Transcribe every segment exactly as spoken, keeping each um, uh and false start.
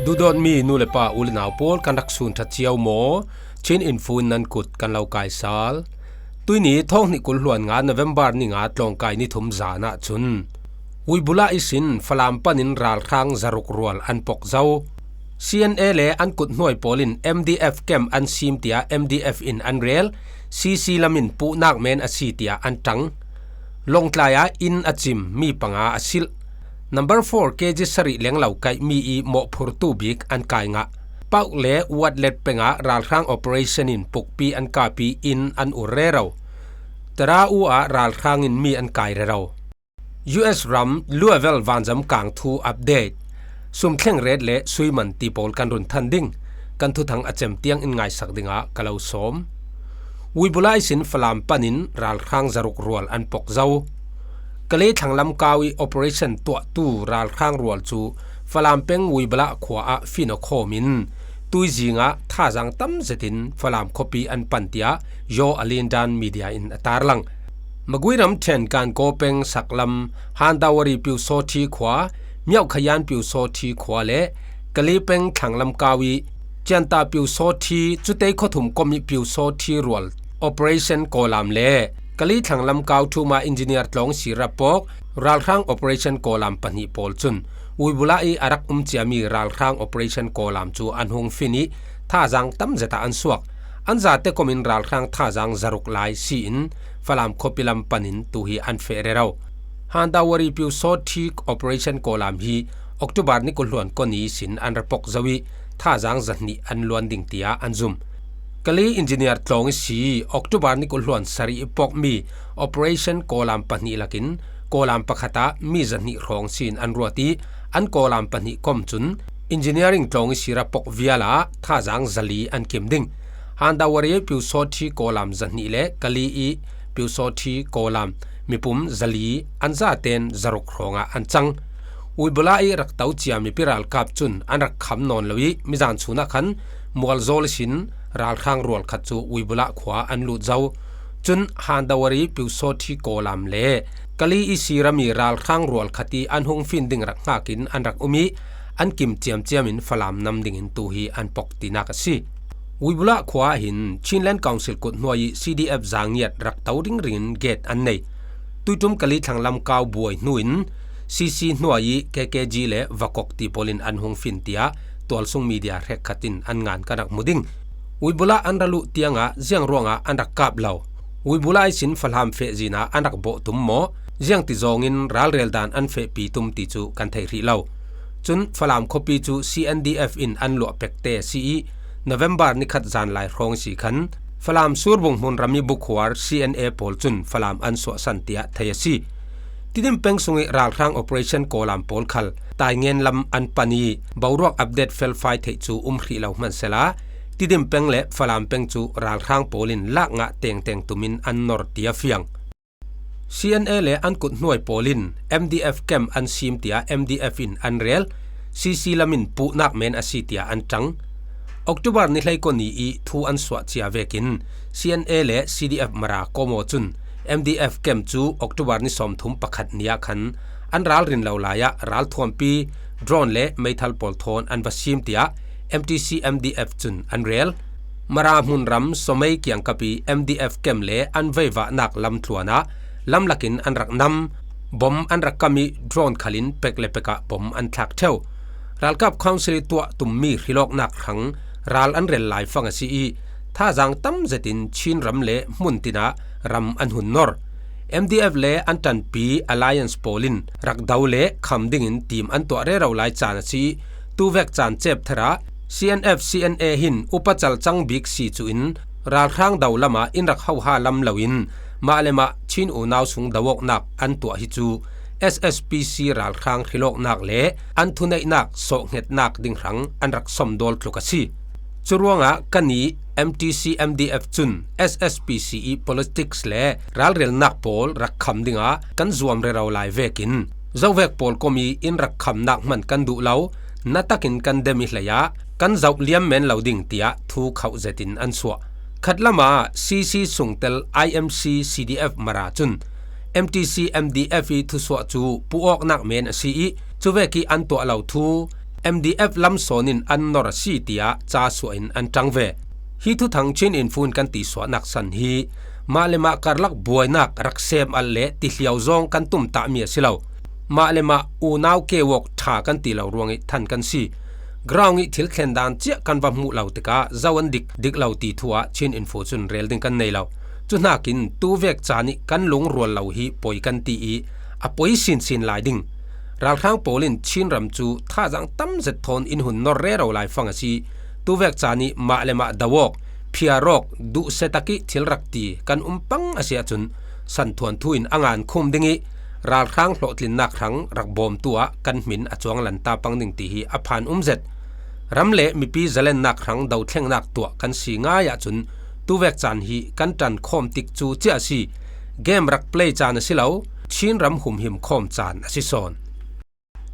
Duhdawtmi nu le pa u le nau pawl, kan rak sun ṭha cio maw? Chin Info in nan kut kan lo kai sal. Tuini thawng hnih kul hluan nga November ni nga tlawngkai ni thum zan ah cun Uibula ihsin Falam panin ralhrang zaruk rual an pok zo. C N A le an kut hnuai pawl in M D F camp an sim tiah M D F in an rel, C C lam in puhnak men a si tiah an ṭang. Lawngtlai ah inn a cim, mi panga a silh. Number four K G sarih lenglo kaihmi i mawhphurtu bik an kai ngah. Pauk le Watlet peng ah ralhrang operation in pukpi an kap i inn an ur rero. Tara U ah ralhrang in mi an kai rero. U S ram Louisville vanzam kang thu update. Sumthleng ret le suiman ti pawl kan run than ding. Kan thuthang a cem tiang in ngaisak dingah ka lo sawm. Uibula ihsin Falam panin ralhrang zaruk rual an pok zo. Kalay thlanglam kau i operation tuahtu ralhrang rual cu Falam peng Uibula khua ah fino khawm in tuizing ah thazaang tam zetin Falam khuapi an pan tiah Yaw Alindan media in a tarlang. Magui ramṭhen Kankaw peng saklam Handawari Pyusawthi khua, Myaukhayan Pyusawthi khua le Kalay peng thlanglam kau i Cianta Pyusawthi, Cutei khuathum kom i Pyusawthi rual operation Kawlam le Kalay thlanglam kau thuma engineer tlawng si rapawk ralhrang operation Kawlam pahnih pawl cun Uibula i a rak um ciami ralhrang operation Kawlam cu an hung fin i thazaang tam zet ah an suak. An zate kom in ralhrang thazaang zaruk lai si in Falam khuapi lam panin tu hi an feh rero. Handawari Pyusawthi operation Kawlam hi October ni kul hluan kua ni sin an ra pok zo i thazaang zahnih an luan ding tiah an zum. Kalay engineer tlawng i si October ni kul hluan sarih i pokmi operation Kawlam pahnih lakin Kawlam pakhat ah mi zahnih hrawng sin an ruat i an Kawlam pahnih kom cun engineering tlawng i si ra pok vial ah thazaang zali an kim ding. Handawari Pyusawthi Kawlam zahnih le Kalay i Pyusawthi Kawlam mipum zali an zaten zaruk hrawngah an cang. Uibula i rak to cia mipi ralkap cun an rak kham nawn lo i mizan chun ah khan mualzawl ihsin ralhrang rual khat cu Uibula khua an lut zo. Cun Handawari Pyusawthi Kawlam le Kalay i si rami ralhrang rual khat i an hung fin ding rak hngak in an rak um i an kim ciamciam in Falam nam dingin tu hi an pok tinak a si. Uibula khua ah hin Chinland Council kut hnuai i C D F zangiat rak to ringring in gate an nei. Tuiṭum Kalay thlanglam kau buai hnu in C C hnuai i K K G le Vakok ti pawl in an hung fin tiah tualsung media hrekkhat in an ngan kan rak hmu ding. Uibula an ra luh tiangah ziang ruangah an rak kap lo? Uibula ihsin Falam feh zin ah an rak bawh tum maw? Ziangti zawngin ralrel dan an fehpi tum ti cu kan thei hrih lo. Cun Falam khuapi cu C N D F in an luah pekte a si i November ni khat zanlai hrawng si khan Falam Surbung hmunram i bukhuar C N A pawl cun Falam an suahsan tiah thei a si. Tidim peng sung i ralhrang operation Kawlam pawl khal Taingen lam an pan i boruak update felfai theih cu um hrih lo hmansehla Tidim peng le Falam peng cu ralhrang pawl in lak ngah tengteng tum in an nor ti a fiang. C N A le an kut hnuai pawl in M D F camp an sim tiah M D F in an rel, C C lam in puhnak men a si tiah an ṭang. October ni hleikua ni i thu an suah cia vekin C N A le C D F Mara Kawmaw cun M D F camp cu October ni sawmthum pakhat ni ah khan an ralrin lo lai ah ralthuampi drone le meithal pawl thawn an va sim tiah M T C M D F cun an rel. Mara hmunram Somei kiangkap i M D F camp le an veivahnak lamtluan ah lamlakin an rak nam, bom an rak kam i drone khal in pek le pek ah bom an thlak ṭheu. Ralkap council i tuah tummi hrilawknak hrang ral an rel lai fang a si i thazaang tam zetin Chin ram le hmun tin ah ram an hun nor. M D F le an ṭanpi Alliance pawl in rak do le kham dingin tim an tuah rero lai caan a si i tuvek caan cep thar ah C N F C N A hin upa cal cang bik si cu in ralhrang do lam ah in rak hoha lam lo in mah le mah Chin unau sung do awknak an tuah hi cu S S P C ralhrang hrilawknak le an thuneihnak sawhhngetnak ding hrang an rak somdawl tluk a si. Curuangah kan i M T C M D F cun S S P C i politics le ralrelnak pawl rak kham dingah kan zuam rero lai vekin zovek pawl kom i in rak khamnak hman kan duh lo, na takin kan dem i hleiah kan zoh liam men lo ding tiah thu khauh zetin an suah. Khatlam ah C C sungtel I M C C D F Mara cun M T C M D F i thusuah cu puh awknak men a si i cuvek i an tuah lo thu M D F lam sawn in an nawr a si, tiah ca suah in an ṭang ve. Hi thuthang Chin Info in kan tisuahnak san hi mah le mah karlak buainak rak sem alh le tihliau zawng kan tumtahmi a si lo. Mah le mah unau keuawk ṭha kan ti lo ruangih than kan si. Ground ih thil thlen dan ciah kan va hmuh lo tikah zo an dik dik lo ti thu ah Chin Info cun rel ding kan nei lo. Cu hnakin tuvek caan ih kan lungrual lo hi poi kan ti ih a poi sinsin lai ding. Ralhrang pawl in Chin ram cu thazaang tam zet thawn in hun nor rero lai fang a si. Tuvek caan ih mah le mah do awk, phiar awk, duhsetak ih thil rak ti kan um pang a si ahcun santhuan thu in a ngan khum ding ih ralhrang hlawhtlinnak hrang rak bawmtu ah kan hmin a cuang lanta pang ding ti hi a phan um zet. Ram le mipi zalennak hrang dothlengnak tuah kan si ngai ahcun tuvek caan hi kan ṭan khawm tik cu ciah a si. Game rak play caan a si lo, Chin ram humhim khawm caan a si sawn.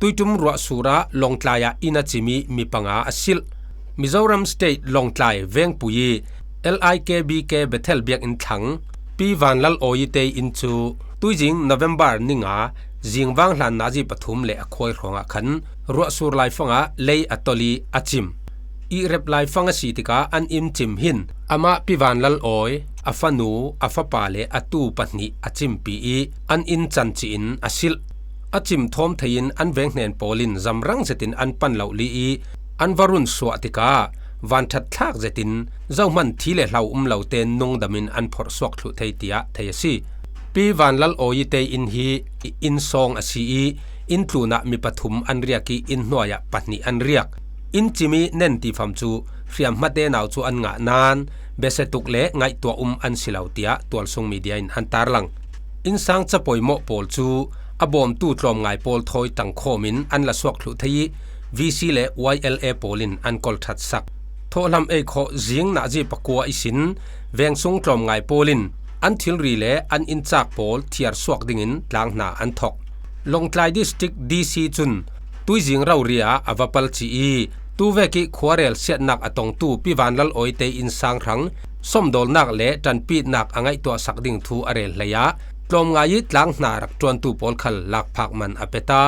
Tuiṭum ruahsur ah Lawngtlai ah inn a cim ih mi panga a silh. Mizoram State Lawngtlai vengpui ih L I K B K Bethel biakinn thlang Pi Vanlal Awi te inn cu tuizing November ni nga zingvang hlan nazi pathum le a khuai hrawngah khan ruahsur laifang ah lei a tolh ih a cim. Ihrep laifang a si tikah an inn cim hin amah Pi Vanlal Awi, a fanu, a fapa le a tu pahnih a cimpi ih an inn can cih in a silh. A cim thawm thei in an venghnen pawl in zamrang zetin an pan lohli ih an va run suah tikah vanṭhat thlak zetin zohman thi le hlau um lote nungdam in an phorhsuak thluh thei tiah thei a si. Pi Vanlal Awi te inn hi inn sawng a si ih inn tlunah mi pathum an riak ih inn hnuai ah pahnih an riak. Inn cim ih nen tifam cu hriamhmate nau cu an ngah nain biasia tuk le ngaihtuah um an si lo tiah tualsung media in an tarlang. Innsang capoimawh pawl cu a bawmtu tlawmngai pawl thawi ṭangkhawm in an la suak thluh thei ih V C le Y L A pawl in an kolṭhat sak. Thawhhlam ei khawh zing nazi pakua ihsin vengsung tlawmngai pawl in an thilri le an inncak pawl thiar suak dingin tlang hna an thawk. Lawngtlai District D C cun tuizing rori ah a va palci ih tuvek ih khuarel siatnak a tongtu Pi Vanlal Awi te innsang hrang sawmdawlnak le ṭanpitnak a ngaihtuahsak ding thu a rel hlei ah tlawmngai ih tlang hna rak ṭuantu pawl khal lakphak man a pia ta.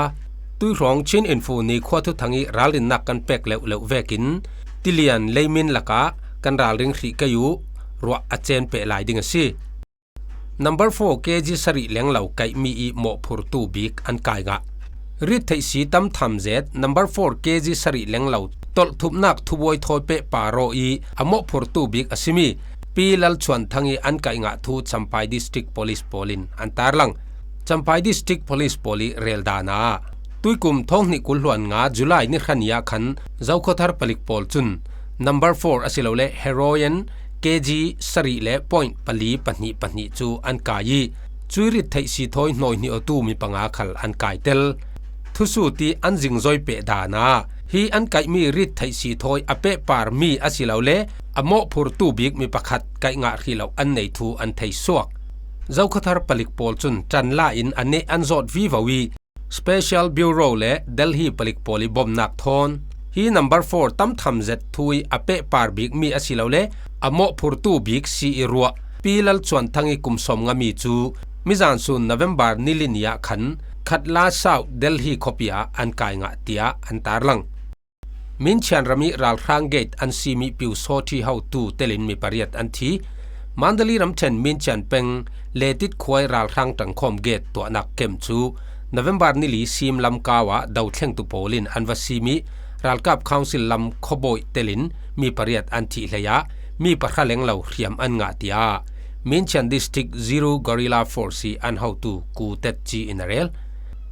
Tuihrawng Chin Info nikhua thuthang ih ralrinnak kan pek leuhleuh vekin tilian leimin lakah kan ralring hrih kei uh, ruah a cen peh lai ding a si. Number four K G sarih lenglo kaihmi ih mawhphurtu bik an kai ngah. Rit theihsi tam tham zet number four K G sarih lenglo tolhthupnak thubuai thawi pehpar aw ih a mawhphurtu bik a simi Pi Lal Chuan Thang ih an kaih ngah thu Champhai District Police pawl in an tarlang. Champhai District Police pawl ih rel dan ah tuikum thawng hnih kul hluan nga July ni hra ni ah khan Zokhawthar palik pawl cun number four asilole heroin K G sarih le point pali pahnih pahnih cu an kai ih cuih rit theihsi thawi hnawi hnih awtu mi panga khal an kai tel. Thusut ih an zingzoi peh dan ah hi an kaihmi rit theihsi thawi a pehpar mi asilole a mawhphurtu bik mi pakhat kaih ngah hrih lo an nei thu an thei suak. Zokhawthar palik pawl cun ṭan la in a neh an zawt vivo ih Special Bureau le Delhi palik pawl ih bomnak thawn hi number four tam tham zet thu ih a pehpar bik mi asilole a mawhphurtu bik si ih ruah Pi Lal Chuan Thang ih kum sawm ngami cu mizan sun November ni li ni ah khan Khatla South Delhi khuapi ah an kai ngah tiah an tarlang. Minchian ram ih ralhrang gate an simi Pyusawṭhi hotu telin mi pariat an thi. Mandalay ramṭhen Minchian peng Letit khuai ralhrang ṭangkhawm gate tuahnak kem cu November ni li sim lamkau ah dothlengtu pawl in an va simi ralkap council lam khuabawi telin mi pariat an thih hlei ah mi pahra lenglo hriam an ngah tiah Minchian District Zero Guerrilla Force ih an hotu Ku Tet Ci in a rel.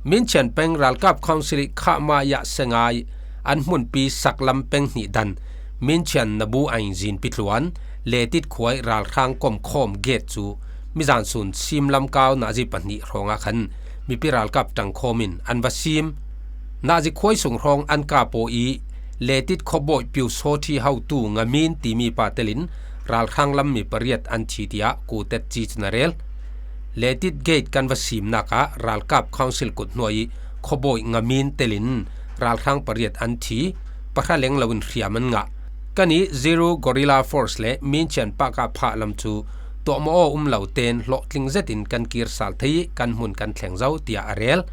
Minchian peng ralkap council ih Khama Yah Sengai an hmunpi saklam peng hnih dan Minchian Nabu Ain zinpi tluan Letit khuai ralhrang komkhawm gate cu mizan sun sim lamkau nazi pahnih hrawngah khan mipi ralkap ṭangkhawm in an va sim. Nazi khuai sung hrawng an kap aw ih Letit khuabawi Pyusawṭhi hotu Ngamin timi pa telin ralhrang lam mi pariat an thi tiah Ku Tet Ci cun a rel. Letit gate kan va simnak ah ralkap council kut hnuai ih khuabawi Ngamin telin ralhrang pariat an thi, pahra lenglo in hriam an ngah. Kan ih Zero Guerrilla Force le Minchian pahkah phah lam cu tuahmah aw um lo tein hlawhtling zetin kan kir sal thei ih kan hmun kan thleng zo, tiah a rel.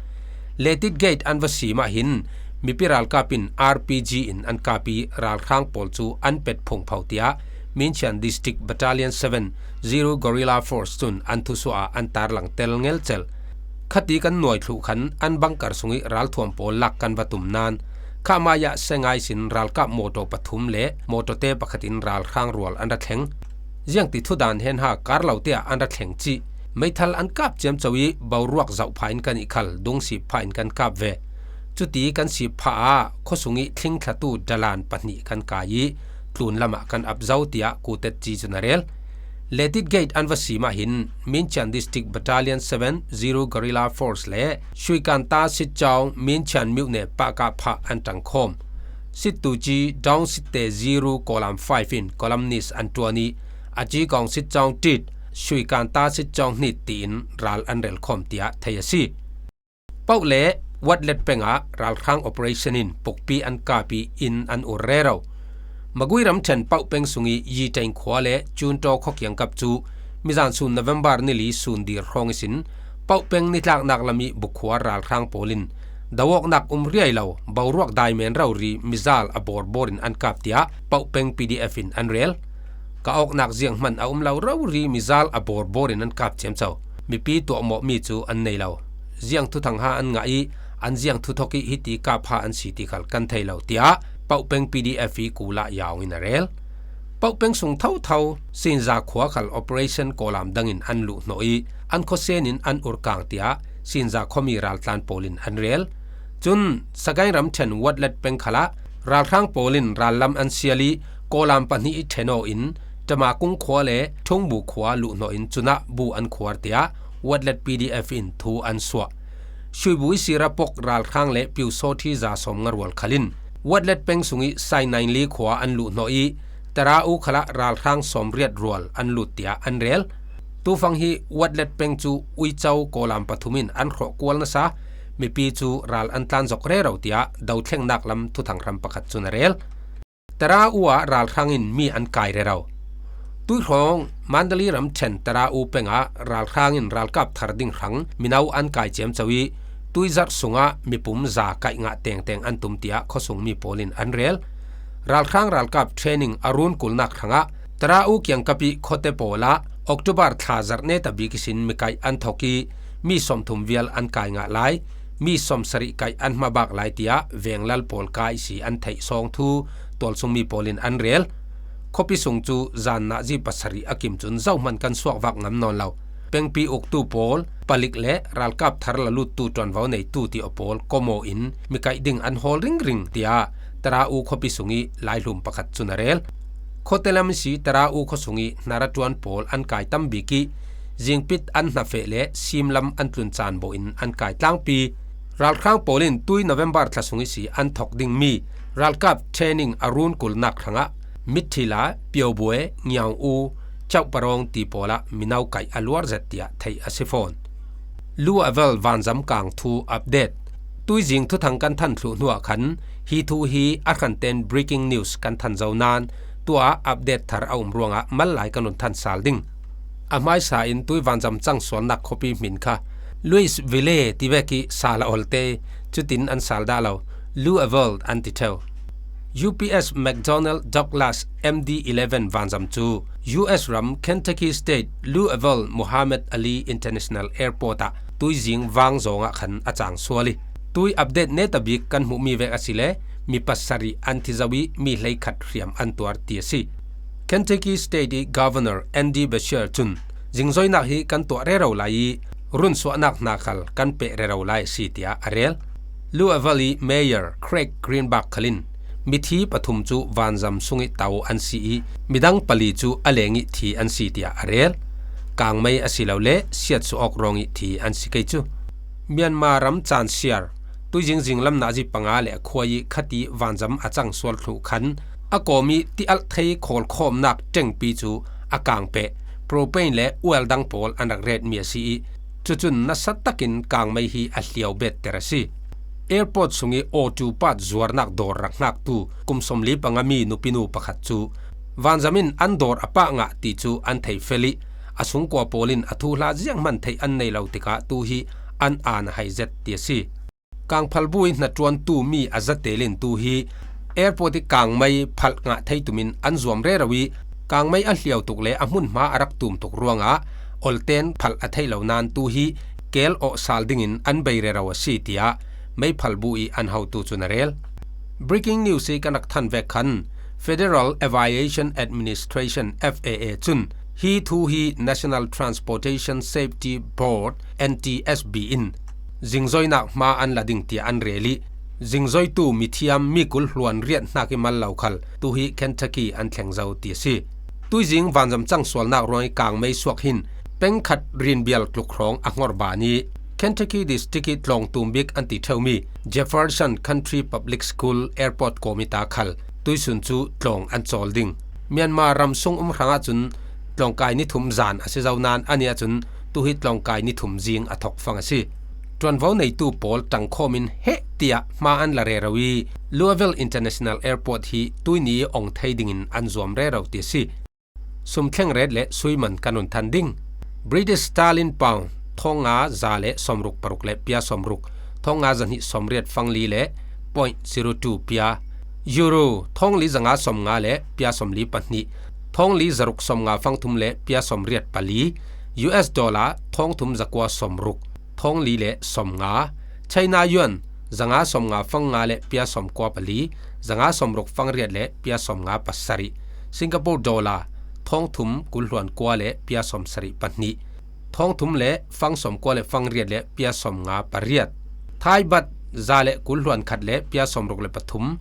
Letit gate an va sim ah hin Mipi ralkap in R P G in an kap ih ralhrang pawl cu an pet phungpho tiah Minchian District Battalion seven Zero Guerrilla Force cun an thusuah ah an tarlang tel ngelcel. Khati kan nuai thluh khan an bunker sungih ralthuam pawl lak kan va tum nain, khamai ah Sengai sin ralkap mawtaw pathum le mawtawte pakhat in ralhrang rual an ra thleng. Ziangti thudan hen ha kar lo tiah an ra thleng cih. Meithal an kap ciamco ih boruak zoh pha in kan ih khal, dung sip pha in kan kap ve. Cuti kan sip pha ah khuasung ih thlingthlatu dalan pahnih kan kai ih tlun lamah kan ap zo, tiah Kutet Ci cun a rel. Letit Gate an va sim ah hin Minchian District Battalion seven Zero Guerrilla Force le Shuikanta Sitcawng Minchian Myone pahkah phah an ṭangkhawm. Sittuci Dawng Sitte Zero Column five in columnist an ṭuan ih a cikawng Sitcawng tit, Shuikanta Sitcawng hnit tiin ral an relkhawm, tiah thei a si. Pauh le Watlet peng ah ralhrang operation in pukpi an kap ih inn an ur rero. Magui ramṭhen Pauh peng sungih Yiteng khua le Cuntaw khua kiangkap cu mizan sun November ni li sun dir hrawng ihsin Pauh peng nitlaknak lam ih bukhua ralhrang pawl in do awknak um riai lo, boruak daimen rori mizal a bawrbawr in an kap, tiah Pauh peng P D F in an rel. Ka awknak zianghman a um lo rori mizal a bawrbawr in an kap ciamco. Mipi tuahmawhmi cu an nei lo. Ziang thuthang ha an ngah ih an ziang thuthok ih hiti kap ha an si ti khal kan thei lo, tiah Pauh peng P D F ih Kula Yaung in a rel. Pauh peng sung thotho Sinza khua khal operation kawlam dangin an luhhnawh ih an khuasen in an urkang, tiah Sinza khuami raltlan pawl in an rel. Cun Sagaing ramṭhen Watlet peng khalah ralhrang pawl in rallam an sial ih kawlam pahnih ih ṭhen aw in Ṭamakung khua le Ṭhungbu khua luhhnawh in cunah bu an khuar, tiah Watlet P D F in thu an suah. Shuibu ih sirapok ralhrang le piusawthi za sawm nga rual khal in Watlet peng sungih Sainainli khua an luhhnawh ih Tara U khalah ralhrang sawmriat rual an lut, tiah an rel. Tufang hi Watlet peng cu uico kawlam pathum in an hrawh kual nasa, mipi cu ral an tlan zok rero, tiah dothlengnak lam thuthang hram pakhat cun a rel. Tara U ah ralhrang in mi an kai rero. Tuihrawng Mandali ramṭhen Tara U peng ah ralhrang in ralkap thar ding hrang mino an kai ciamco ih tuizarh sungah mipum za kaih ngah tengteng an tum, tiah khuasungmi pawl in an rel. Ralhrang ralkap training a runkulnak hrangah Tara U kiangkap ih khuate pawl ah October thla zarh neta bik ihsin mikaih an thok ih mi sawmthum vial an kai ngah lai, mi sawmsarih kaih an hmabak lai, tiah venglal pawl kai ihsi an theih sawng thu tualsungmi pawl in an rel. Khuapi sung cu zan nazi pasarih a kim cun zohman kan suakvak ngam nawn lo. Pengpi uktu pawl, palik le ralkap thar la luttu ṭuanvo neitu ti aw pawl komo in mikaih ding an hawl ringring, tiah Tara U khuapi sungih laihlum pakhat cun a rel. Khuate lam ihsi Tara U khuasungih hnaraṭuan pawl an kai tam bik ih zingpit an hnafeh le simlam an tlun caan bawh in an kai tlangpi. Ralhrang pawl in tui November thla sung ihsi an thok dingmi ralkap training a runkulnak hrangah Mithila, Pyobwe, Ngiaung U, Chauhparawng ti pawl ah mino kaih a luar zet, tiah theih a si fawn. Lu Avel vanzam kang thu update. Tuizing thuthang kan than thluh hnuah khan hi thu hi a hranten breaking news kan than zo nain tuah update thar a um ruangah mal lai kan run than sal ding. A hmaisa in tui vanzam cang sualnak khuapi hmin kha Louisville ti vek ih sal a olte, cutin an sal dah lo, Louisville an ti ṭheu. U P S McDonnell Douglas M D eleven vanzam cu U S ram Kentucky State Louisville Muhammad Ali International Airport ah tuizing vang zawngah khan a cang sual ih tui update neta bik kan hmuhmi vek a si le mi pasarih an thi zo ih mi hleikhat hriam an tuar ti a si. Kentucky State ih Governor Andy Beshear cun zingzoinak hi kan tuah rero lai ih runsuahnak hna khal kan peh rero lai a si, tiah a rel. Louisville ih Mayor Craig Greenberg khal in mithi pathum cu vanzam sungih to an si ih midang pali cu a leng ih thi an si, tiah a rel. Kangmei asilole siatsuah awk ruang ih thi an si kei cu. Myanmar ram caan siar tuizing zinglam nazi panga le a khua ih khati vanzam a cang sual thluh khan a kawm ih tialh thei khawlkhawmnak ṭengpi cu a kang peh propane le ual dang pawl an rak retmi a si ih cucun nasa takin kangmei hi a hliau better a si. Airport sungih awtu pat zuarnak dawr rak hngaktu kum sawmli panga mi nupinu pakhat cu vanzam in an dawr a pah ngah ti cu an thei fel ih a sungkua pawl in a thuhla zianghman theih an nei lo tikah tu hi an aan a hai zet ti a si. Kangphalbu i hnaṭuantu mi a za telin tu hi airport i kangmei phalh ngah thei tumin an zuam rero i, kangmei a hliau tuk le a hmunhma a rak tum tuk ruangah olten phalh a theih lo nan tu hi kel awh sal dingin an bei rero a si, tiah meiphalbu i an hotu cun a rel. Breaking news i kan rak than vek khan Federal Aviation Administration, F A A, cun hi thu hi National Transportation Safety Board, N T S B, in zingzoinak hma an la ding tiah an rel i, zingzoitu mithiam mi kul hluan riat hnak i mal lo khal tu hi Kentucky an thleng zo ti a si. Tuizing vanzam cang sualnak ruang i kangmei suak hin peng khat rinbial tluk hrawng a hngor ban i, Kentucky District i tlawng tum bik an ti ṭheumi Jefferson Country Public School airport kawm i ta khal tuisun cu tlawng an cawl ding. Myanmar ram sung um hrangah cun tlawngkai ni thum zan a si zo nan, ani ahcun tu hi tlawngkai ni thum zing a thawk fang a si. Ṭuanvo neitu pawl ṭangkhawm in heh tiah hma an la rero i, Louisville International Airport hi tuini i ong thei dingin an zuam rero ti a si. Sum thleng ret le sui man kan run than ding. British sterling pound, thawng nga za le sawmruk paruk le pia sawmruk, thawng nga zahnih sawmriat fangli le point zero two pia. Euro, thawng li zanga sawmnga le pia sawmli pahnih, thawng li zaruk sawmnga fangthum le pia sawmriat pali. U S dollar, thawng thum zakua sawmruk, thawng li le sawmnga. China yuan, zanga sawmnga fang nga le pia sawmkua pali, zanga sawmruk fang riat le pia sawmnga pasarih. Singapore dollar, thawng thum kul hluan kua le pia sawmsarih pahnih, thawng thum le fang sawmkua le fang riat le pia sawmnga pariat. Thai baht, za le kul hluan khat le pia sawmruk le pathum,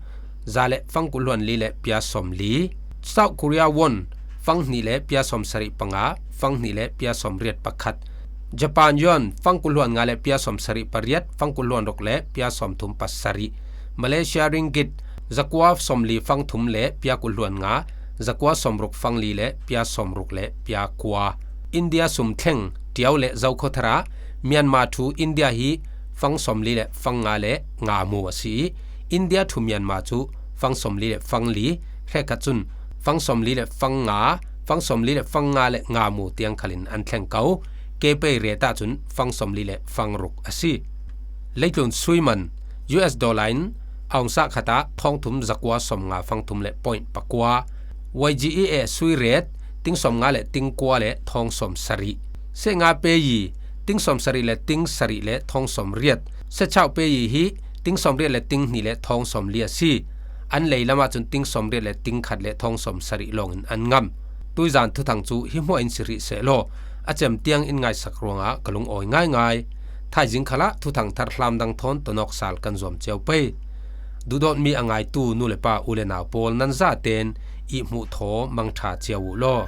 za le fang kul hluan li le pia sawmli. South Korea won, fang hnih le pia sawmsarih panga, fang hnih le pia sawmriat pakhat. Japan yuan, fang kul hluan nga le pia sawmsarih pariat, fang kul hluan ruk le pia sawmthum pasarih. Malaysia ringgit, zakua sawmli fang thum le pia kul hluan nga, zakua sawmruk fangli le pia sawmruk le pia kua. India sum thleng, ṭiau le zo khuathar ah Myanmar to India hi fang sawmli le fang nga le nga mu a si i, India to Myanmar cu fang sawmli le fangli, hrekkhat cun fang sawmli le fang nga, fang sawmli le fang nga le nga mu tiang khalin an thleng ko. Kepei ret ahcun fang sawmli le fang ruk a si. Leitlun sui man, U S dollar in ounce khat ah thawng thum zakua sawmnga fang thum le point pakua. Y G E A sui ret, ting sawmnga le ting kua le thawng sawmsarih. Seh nga peyi, ting sawmsarih le ting sarih le thawng sawmriat. Seh chau peyi hi ting sawmriat le ting hnih le thawng sawmli a si. An lei lam ahcun ting sawmriat le ting khat le thawng sawmsarih lawngin an ngam. Tuizan thuthang cu hi hmuah in si rih sehlaw, a cem tiang in ngaihsak ruangah ka lungawi ngaingai. Thaizing khalah thuthang thar hlam dang thawn tonawk sal kan zuam cio pei. Duhdawtmi a ngaitu nu le pa, u le nau pawl, nan zaten ihmuh thaw mangṭha cio uh law.